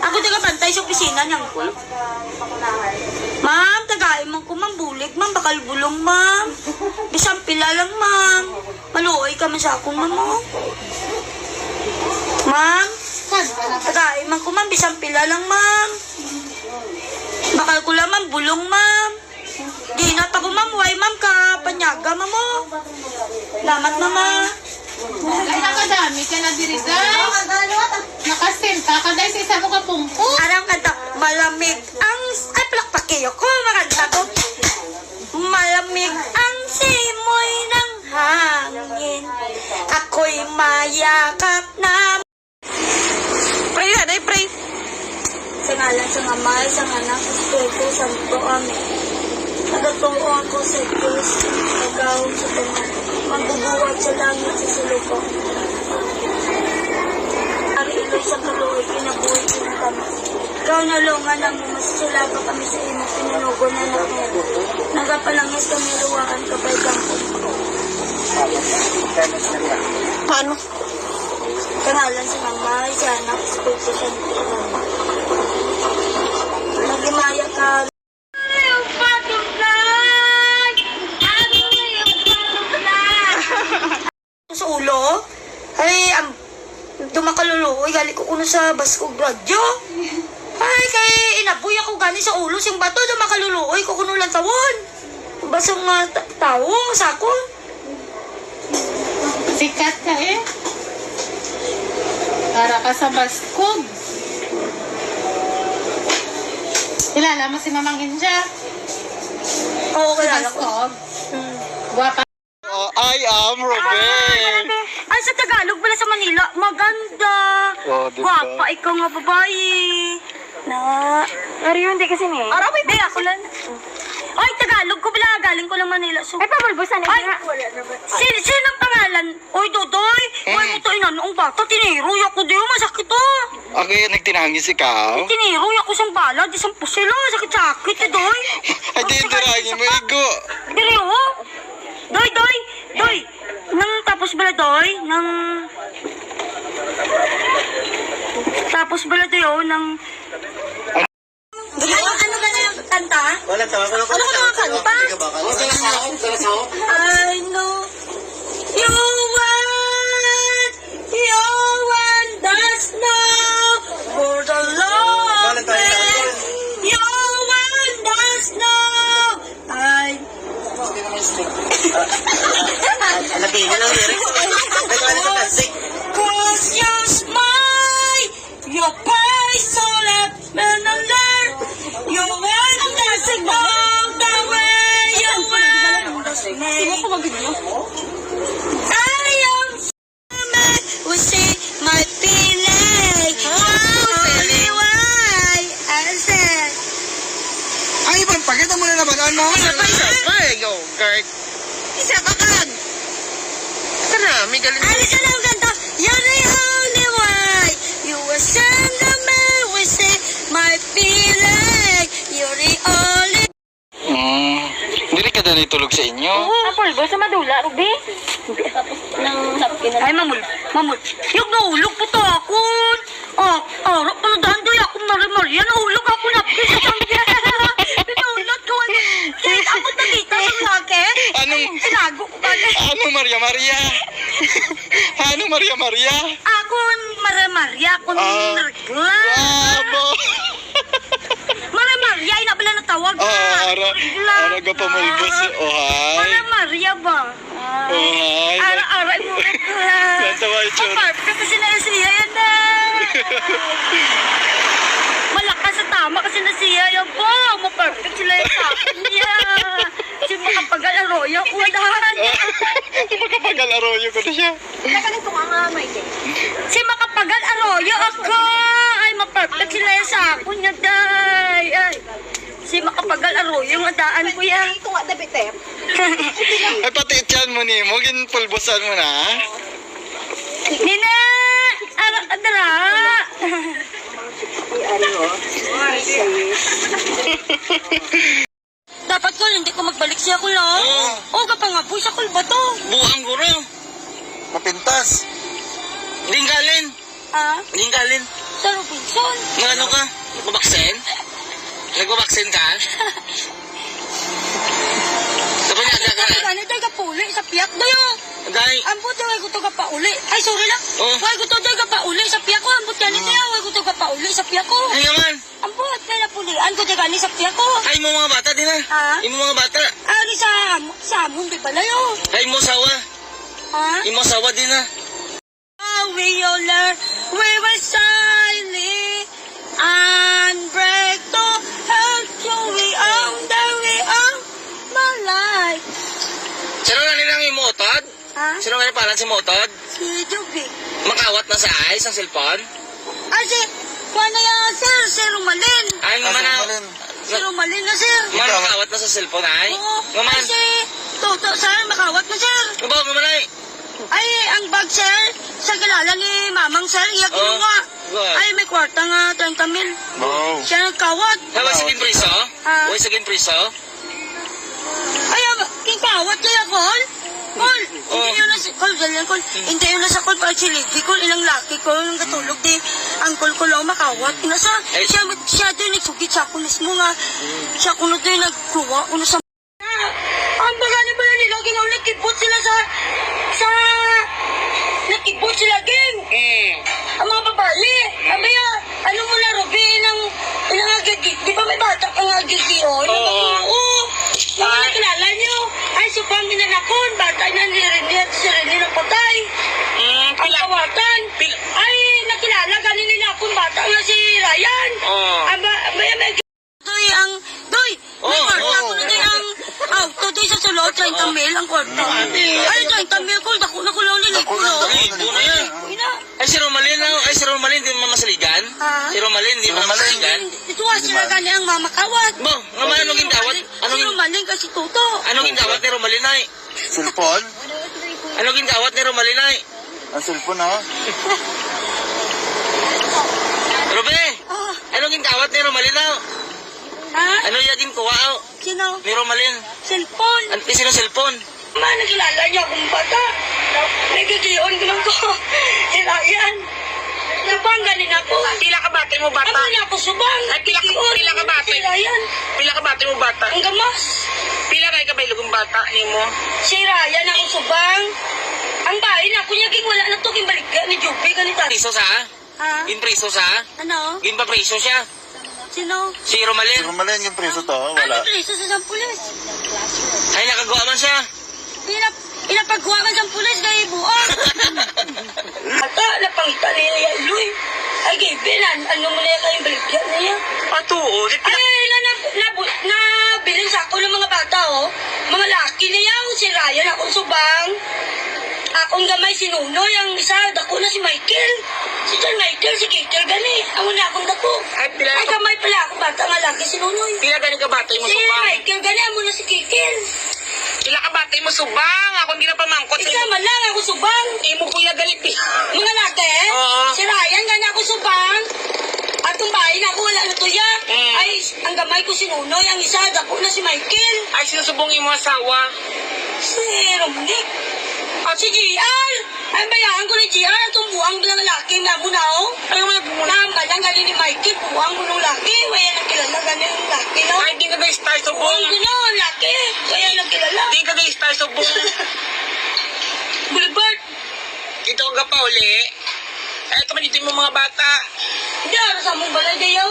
Ako taga bantay sa opisina niyang ko. Ma'am, tagain man ko, ma'am, bulig, ma'am, bakal bulong, ma'am. Bisang pila lang, ma'am. Maluoy ka man sa akong, ma'am, oh. Ma'am, tagain man ko, ma'am, bisang pila lang, ma'am. Bakal ko lang, ma'am, bulong, ma'am. Di na pa ko, ma'am, why, ma'am, ka panyaga, ma'am, oh. Salamat, mama. Ay, nakadami ka na diri, day. Nakasinta ka, day, sa isa mo ka pumpo. Arang kanta, malamig ang... Ay, palakpakiyo ko, makanta ko. Malamig ang simoy ng hangin. Ako'y mayakap na... Pray na, day, pray. Sa ngalan sa Ama, sa Anak, sa Espiritu Santo. Amen. Nagatuo ako sa Diyos, nagawang sa tanan, magbubuhat sa langit sa siluko. Ari iloy sa kaluoy, kinabuhi kinatama. Ikaw na lungan ang masusulaba kami sa imo, pinunugo na namin. Nagapalangis kami luwakan kabay kang Paano? Sa ngalan sa Ama, sa Anak, sa Espiritu Santo. Amen. Nagimaya ka. Sa ulo? Ay, ang dumakaluluoy, gali ko kuno sa Baskog Radyo. Ay, kay inaboy ako gani sa ulo, sing bato, dumakaluluoy ko kuno lang tawon. Basong nga tao, sako. Sikat ka eh. Para ka sa baskog. Kilala mo si Mamang Inja? Oo, Sa kilala ko. baskog? Guwapa. Oh, I am Robert. Ay, sa Tagalog pala sa Manila, maganda. Oh, diba? Gwapa ikaw nga babae. Na, Pero yun, hindi kasi ni. Araw, may ako lang. Ay, Tagalog ko pala. Galing ko lang Manila. So, Ay, pabulbusan Ay, na. Sino ang pangalan? Oy, Dodoy! Uy, mo to inanoong bata. Tiniroy ako diyo. Masakit to. Ako yung nagtinangis ikaw. Tiniroy ako siyang bala. Di siyang pusilo. Sakit-sakit eh, Doy. Ay, di yung mo, Igo. Dili, oh. Doy, Doy! Doy! Nang tapos bala, Doy? Nang... Tapos bala, Doy, oh, nang... Ano, ano ba na yung kanta? Wala tawa ko. Ano ka mga kanta? I know you want, you want the snow for the love. You want the snow. I Cause your smile, your face all up and alert. You want the snow the way you want the snow. I am man who see my feeling. Only why I said. Ay, ibang pakita mo na naman ano? Isa pa, isa pa eh. Go, guard. Isa pa kan. Karami, galing. Ano sa lang kanta? You're the only one. You were send the man who see my feeling. You're the only. Hindi ka dali tulog sa inyo. Ang pulbo sa madula, Ruby. Ay, mamul, mamul. Yung nahulog po to ako. Ah, araw pa na daan doy ako Maria Maria. Nahulog ako na. Pinulot ko. Kahit ako nakita sa laki. Anong, Tinago ko kagad. ano Maria Maria? Ano Maria Maria? Ako, Maria Maria, ako Ah. nagla. Bravo! Maria Maria, ina pala natawag. Ah, ara, Nagla. ara ka pamulbos. Oh, hi. Maria Maria ba? Oh, hi. Ara, ara, mo. Natawa yung tsura. Perfect kasi na siya yan na. Malakas sa tama kasi na siya yan po. Ma-perfect sila yung sa akin niya. Si makapagal arroyo ko dahan. Di ba kapag alaroyo ko na siya? Si makapagal arroyo ako. Ay, ma-perfect sila yung sa akin niya, day. Ay. Si makapagal arroyo nga daan ko yan. Ito nga, dabi, te. Ay, pati ityan mo ni mo, ginpulbosan mo na. Nina! Ara ka dara! Dapat ko, hindi ko magbalik siya ko lang. Oo. O, kapangapoy sa ba to? Buang guro. Mapintas. Linggalin. Ah, Linggalin. sa Robinson. Mga Nagano ka? Nagpabaksin? Nagpabaksin ka? Napanyaga ka na? Ano tayo ka pauli sa piyak dayo? Day. Ambot daw ay ko to ka pauli. Ay, sorry lang. Oh. Way ko to daw ka pauli sa piyak ko. Ambot yan ito. Way ko to ka pauli sa piyak ko. Ay naman. Ambot, may napulian ko gani sa piyak ko. Ay mo mga bata din ha. Ha? Imo mga bata. Ano sa amon di pala yo? Ay mo sawa. Ha? Imo sawa din ha. Oh, we all learn, we were silent and break the help you we own the we own my life. Sino na nilang imo utod? Ha? Sino nga palan si mo utod? Si Juby. Makawat na sa ayos ang cellphone? Ay, si, kuha na yan, sir, si Romalin. Ay nga man Ah, na. Romalin. Si Romalin na, sir. Man makawat na sa cellphone ay. Oo. Nga man. Ay, si Toto, sir, makawat na, sir. Nga ba nga man ay? Ay, ang bag, sir, sa kilala ni Mamang, sir, iya kinuha. Wow. Ay, may kwarta nga, 30 mil. Wow. Siya nagkawat. Hawa sige preso? Ha? Uy sige preso? Ay, kikawat niya, Col. Col, Oh. hindi yun na si Col, ganyan, Col. Hindi yun na sa Col, pag siligi, Col, ilang laki ko, yung katulog di, ang Col ko lang makawat. Ina sa, Ay. siya, siya doon, nagsugit sa ako mismo nga. Siya ko na doon, nagkuha ko na sa. Ang bagani pala nila, ginaw, nakibot sila sa, nakibot sila, ging. Ang mga babae, sabi niya, ano mo na, Ruby, inang agigi, di ba may bata kang agigi, oh? Oo. Oo. Mga nakilala niyo. Ay, supang minanakon, bata na ni Rene at si Rene na patay. Ang kawatan. Ay, nakilala ganin nila akong bata nga si Ryan. Oo. Aba, maya may Doy ang, doy, may Oo, kwarta oo. ko na doy ang auto doy sa sulod, 30 mil ang kwarta. Ay, 30 mil ko, dako na ko lang nilay ko, no? Ay, puno yan. Uy na. Ay si Romalin na. Ay si Romalin di mo masaligan? Ha? Si Romalin di Si mo Romalin. masaligan? Ito ah, sila gani ang mamakawat. Bo, nga man anong gindawat? Anong Si Romalin kasi Toto. anong gindawat ni Romalin ay? Cellphone? Anong gindawat ni Romalin ay? Ang cellphone ha? Robe, Ah, anong gindawat ni Romalin aw? ha? Ano yung ginkuha aw? Sino? Ni Romalin. Cellphone. An sino cellphone? Ma, nakilala niyo akong bata. Nagigiyon ko lang ko. Si Ryan. Subang ganin ako. Pila ka bata mo bata? Amo na ako subang. Ay, pila ka bata? Si Ryan. Pila ka bata mo bata? Ang gamas. Pila kay kabaylog bata nimo? Si Ryan ako subang. Ang bahay na ako niya, ging wala na to, ging baligya ni Juby, ganita. Priso sa? Ha? Gin priso sa? Ano? Gin pa priso siya? Sino? Si Si Romalin. Romalin yung preso to, Ano wala. preso sa Sampulis? Ay nakagawa man siya. Pinapagkuha ka sa pulis kay buong. Ata, napangita niya yan, Luy. Ay, Gabe, ano mo na yan kayong baligya niya? Patuo. Ay, na, na, na, nabilin sa ako ng mga bata, oh. Mga laki niya, oh, si Ryan, akong subang. Akong gamay si Nunoy, ang isa, dako na si Michael. Si John Michael, si Kikel, gani. Ang una akong dako. Ay, pila Ay, gamay pala akong bata nga laki si Nunoy. Pila gani ka bata mo Si Michael, gani, amo na si Kikel. Pila ka bata mo subang? Akong ginapamangkot. Isa man lang ako subang. Imo kuya galit. Mga laki, Oo. si Ryan, gani ako subang. At kung bahay na ako, wala na tuya. Ay, ang gamay ko si Nunoy, ang isa, dako na si Michael. Ay sinusubong imo asawa. Si Romnick. At si GR. Ay, bayaan ko ni GR. Itong buwang bilang laki na mo na, oh. Ay mo nagmuna. Naambalang galing ni Michael. Buwang mo nung laki. Wala nang kilala galing yung laki, no? Ay di ka guys star Buwang subong. ko na, laki. Kaya nang kilala. Di ka guys star subong. Boulevard. Dito ka pa uli. Ay ito man dito yung mga bata. Hindi, ano sa mong balay dayaw?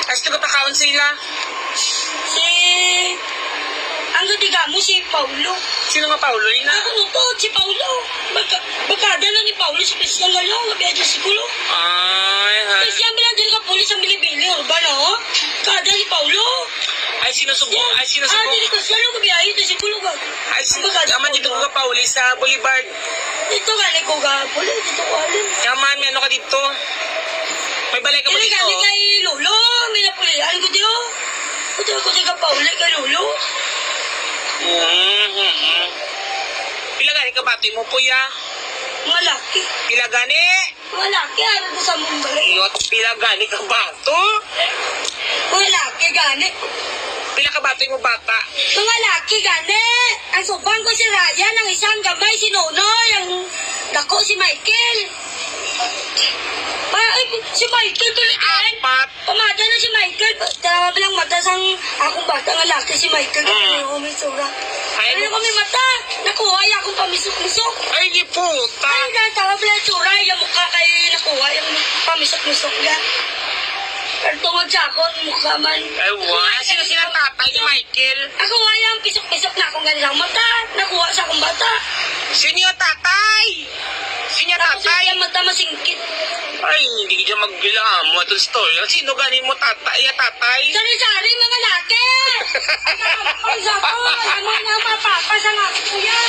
Ay ito ka pa kaon sila. Si... Ang gatiga mo si Paulo. Sino nga Paulo? Ina? Ako nito, si Paulo. Bagkada na ni Paulo si Christian Galong. Gabi si Kulo. Ay, ay. Christian bilang din ka pulis ang bilibili. Ba no? Kada ni Paulo. Ay sinusubong. Ay Ah, sinusubong. dili ko siya gabi ay ito si Kulo. Ay sinusubong. Aman dito ka pa uli sa Boulevard. Dito gani ko ga puli dito ko alim. Yaman, may ano ka dito? May balay ka ba Dili dito? gani kay Lolo, may napulian ko diyo. Dito ko di ka pauli kay Lolo. Mm-hmm. Pila gani ka bati mo, kuya? Malaki. Pila gani? Malaki ano ko sa Mumbai. Iyot, pila gani ka bato? Malaki gani. Pila ka bati mo bata? Mga laki gani. Ang subang ko si Ryan, ang isang gamay si Nonoy, ang dako si Michael. Pa, ay, si Michael tuloy Apat. Pamata na si Michael. Tama bilang mata sang akong bata nga laki si Michael. Kaya may sura. Ay, Ay, ko may mata. Nakuha ay akong pamisok-misok. Ay, di puta. Ay, natawa pala yung tsura. Yung mukha kay nakuha. Yung pamisok-misok niya. Pero tungod sa ako, ang mukha man. Ay, wa. Sino sila tatay ni Michael? Ako ay ang pisok-pisok na akong ganilang mata. Nakuha sa akong bata. Sino yung tatay? Sino yung Tapos tatay? yung mata masingkit. Ay, hindi ka magbilang mo itong story. Sino ganin mo tatay? Ya, tatay? Sari-sari mga laki! Ang sa ako, alam mo na mapapa sa nga kuya.